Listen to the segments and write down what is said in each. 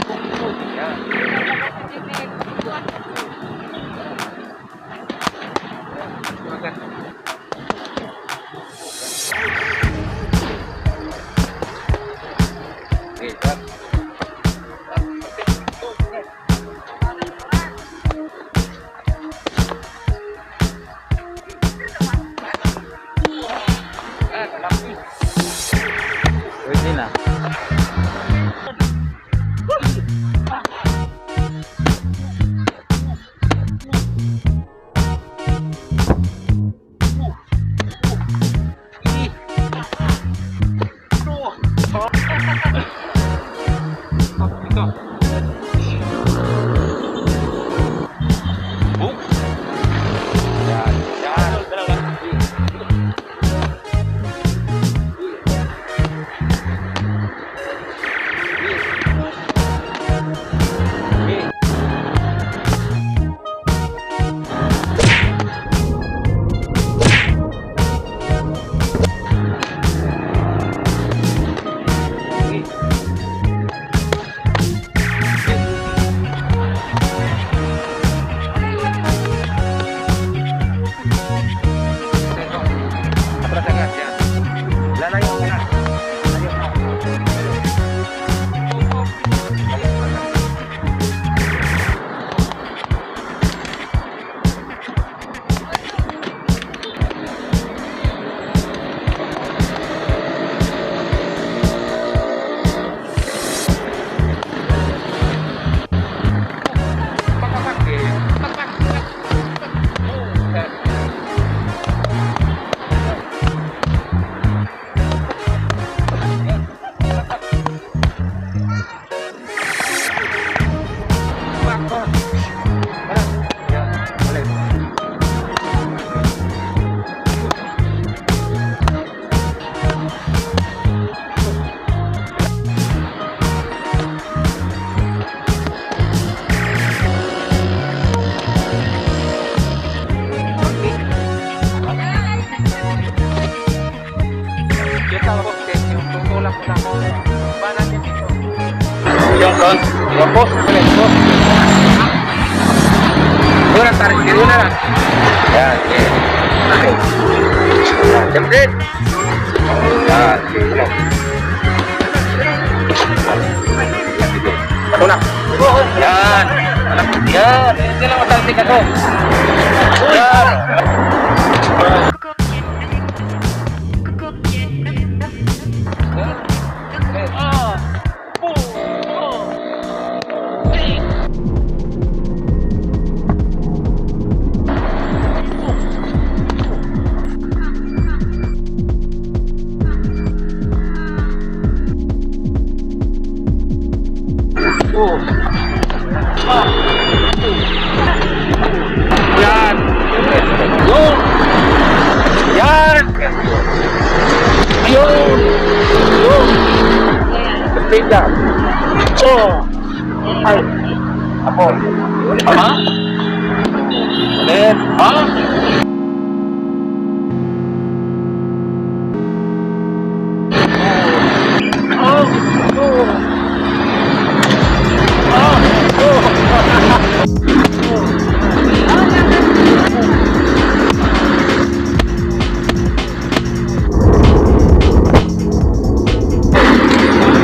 Yan. Okay, stop. Pwede na. Ito. Book. Yan. Yan. Okay. Okay. Atras agad, yan. Lalayo ka na. Lalayo ka. Lalayo ka na. Pak, pak, pak, eh. Pak, pak, pak. Oh, yan. Pak, pak. Yan, ulit. Yung tawag ko, yung tutulak ko lang. Ba natin dito? Yung front, yung post, ulit, post. Una, tarik, una lang. Yan, sige. Okay. Yan, siyempre. Yan, sige, ulit. Yan, sige. Patulak. Yan. Yan. Hindi lang matalsik ako. Yan. Yan. Oh. Yan. Go. Yan. Ayun. Ayun. Speed down. Oh. Ay. Apo. Ha? Ulit. Ha? Oh. Oh.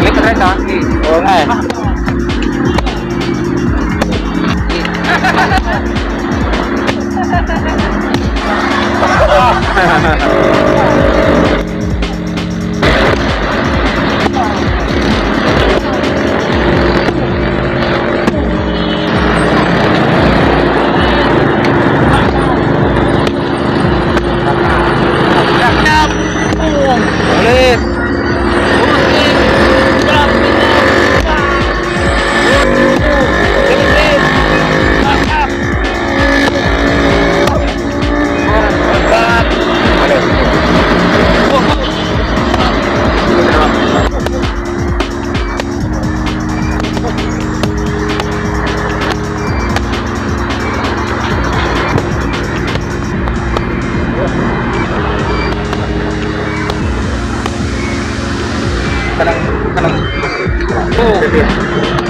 Ulit ulit ha. Oo nga eh. Ulit. Kanang kanang. Oh.